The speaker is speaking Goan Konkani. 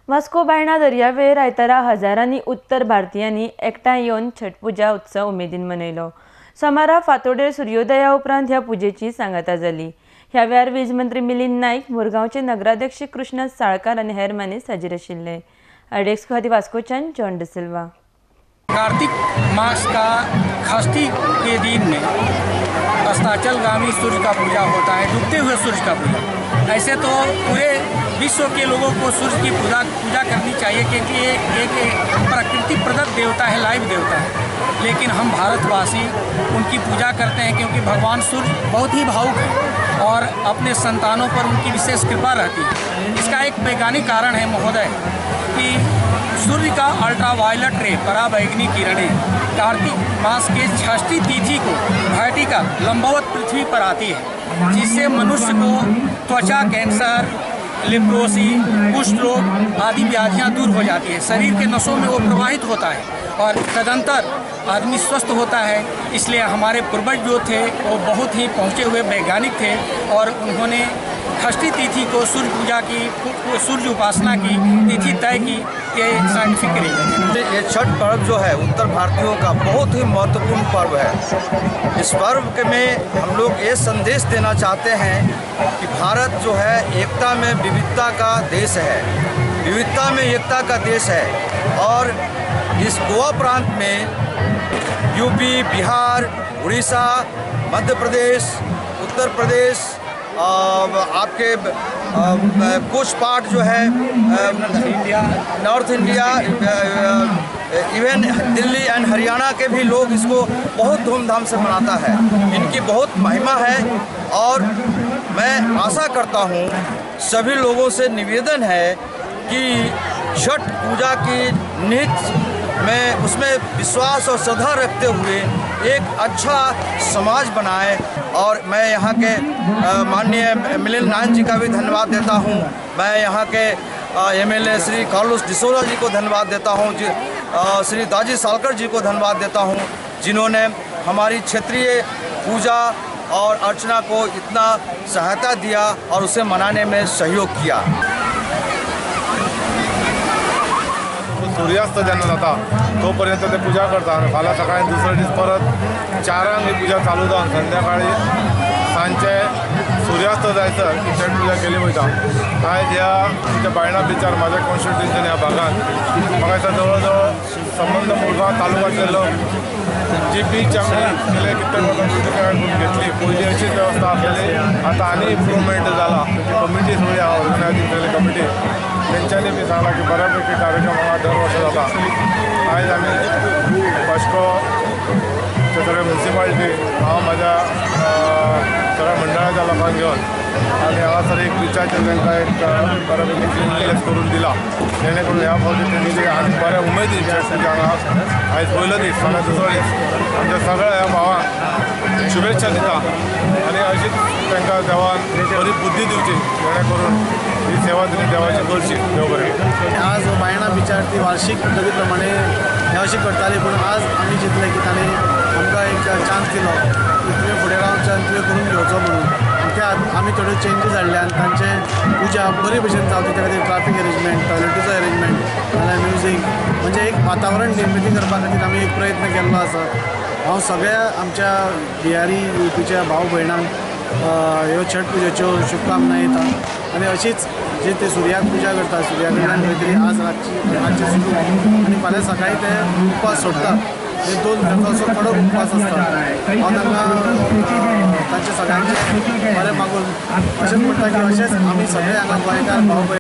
वास्को बायणा दर्यावेळेर आयतारा हजारांनी उत्तर भारतीयांनी एकठांय येवन छठ पुजा उत्सव उमेदीन मनयलो. सोमारा फांतोडेर सुर्योदया उपरांत ह्या पुजेची सांगाता जाली. ह्या वेळार वीज मंत्री मिलिंद नायक, मुरगांवचे नगराध्यक्ष कृष्णा साळकार आनी हेर मानेस्त हाजीर आशिल्ले. आयडेक्स खातीर वास्कोच्यान जॉन डिसिल्वा. कार्तिक मास का षष्ठी के दिन में अस्ताचलगामी सूर्य का पूजा होता है, डूबते हुए सूर्य का पूजा. ऐसे तो पूरे विश्व के लोगों को सूर्य की पूजा करनी चाहिए क्योंकि ये एक प्रकृति प्रदत्त देवता है, लाइव देवता है. लेकिन हम भारतवासी उनकी पूजा करते हैं क्योंकि भगवान सूर्य बहुत ही भावुक हैं और अपने संतानों पर उनकी विशेष कृपा रहती है. इसका एक वैज्ञानिक कारण है महोदय कि सूर्य का अल्ट्रावायलेट रे पराबैंगनी किरणें कार्तिक मास के षष्ठी तिथि को वर्टिकल लंबवत पृथ्वी पर आती है, जिससे मनुष्य को त्वचा कैंसर, लिप्रोसी, कुष्ठ रोग आदि व्याधियाँ दूर हो जाती है. शरीर के नसों में वो प्रवाहित होता है और तदंतर आदमी स्वस्थ होता है. इसलिए हमारे पूर्वज जो थे वो बहुत ही पहुँचे हुए वैज्ञानिक थे और उन्होंने षष्ठी तिथि को सूर्य पूजा की, सूर्य उपासना की तिथि तय की. ये साइंटिफिक रीजन है. ये छठ पर्व जो है उत्तर भारतीयों का बहुत ही महत्वपूर्ण पर्व है. इस पर्व के में हम लोग ये संदेश देना चाहते हैं कि भारत जो है एकता में विविधता का देश है, विविधता में एकता का देश है. और इस गोवा प्रांत में यूपी, बिहार, उड़ीसा, मध्य प्रदेश, उत्तर प्रदेश, आपके कुछ पार्ट जो है North India, even Delhi and Haryana K भी लोग इसको बहुत धूमधाम से मनाता है. इनकी बहुत महिमा है और मैं आशा करता हूँ, सभी लोगों से निवेदन है कि छठ पूजा की निहित में उसमें विश्वास और श्रद्धा रखते हुए एक अच्छा समाज बनाएं. और मैं यहाँ के माननीय मिलिंद नायक जी का भी धन्यवाद देता हूँ. मैं यहाँ K MLA Shri Carlos D'Souza जी को धन्यवाद देता हूँ, श्री दाजी सालकर जी को धन्यवाद देता हूँ, जिन्होंने हमारी क्षेत्रीय पूजा और अर्चना को इतना सहायता दिया और उसे मनाने में सहयोग किया. सूर्यास्त जेन्ना जाता तोपर्यंत ते पूजा करता आनी फाल्यां सकाळी दुसरे दीस परत 4 ही पूजा चालू जावन संध्याकाळी सांजचे सूर्यास्त जायसर ही छठ पूजा केली वयता. आयज ह्या आमच्या बायणा बिचार म्हाज्या कॉन्स्टिट्युएन्सीन ह्या भागांत म्हाका दिसता जवळ जवळ संबंद मुरगांव तालुक्यातले लोक जी बीच आमी गेले कितले वर्सां घेतली, पयलीं अशीच वेवस्था आसलेली, आतां आनी इम्प्रुवमेंट जाला. कमिटी सगळी आहा, ऑर्गनायजींग केल्ली कमिटी, तेंच्यांनी बी सांगलां की बऱ्या पैकी कार्यक्रम हांगा दर वर्सा जाता. आयज आमी वास्को सगळे म्युनिसिपालिटी, हांव म्हाज्या सगळ्या मंडळाच्या लोकांक घेवन आनी हांगासर एक बिचाचेर तांकां एक बऱ्या पैकी क्लिनलीनेस करून दिला, जेणे करून ह्या फावटी तेणी आनी बऱ्या उमेदीन छठ पूजा हांगा आयज पयलो दीस, फाल्यां दुसरो दीस, आमच्या सगळ्या ह्या भावांक शुभेच्छा दिता आनी अशीच तांकां देवान बरी बुद्धी दिवची, जेणे करून ही सेवा तिने देवाची करची. देव बरें. आज बायणा बिचार ती वार्षीक पद्दती प्रमाणे ह्या वर्षी करताली, पूण आज आमी चिंतलें की ताणें आमकां एक चान्स दिलो की तुवें फुडें रावन तुवें करून घेवचो म्हणून. आनी ते आमी थोड्यो चेंजीस हाडले आनी तांचे पुजा बरे भशेन जावची त्या खातीर ट्राफीक अरेंजमेंट, टॉयलेटीचो अरेंजमेंट, नाल्यार म्युजीक, म्हणजे एक वातावरण निर्मिती करपा खातीर आमी एक प्रयत्न केल्लो आसा. हांव सगळ्या आमच्या बिहारी युपीच्या भाव भयणांक ह्यो छठ पुजेच्यो शुभकामना दिता आनी अशीच जे ते सुर्याक पुजा करता, सुर्या कडल्यान खंय तरी आज रातचे सुरू आनी फाल्यां सकाळीं ते उपास सोडटा. हे 2 दिसांचो असो कडक उपास आसता. हांव तांकां तांचे सगळ्यांचे बरें मागून अशेंच म्हणटा की अशेंच आमी सगळे हांगा गोंयकार भाव भयण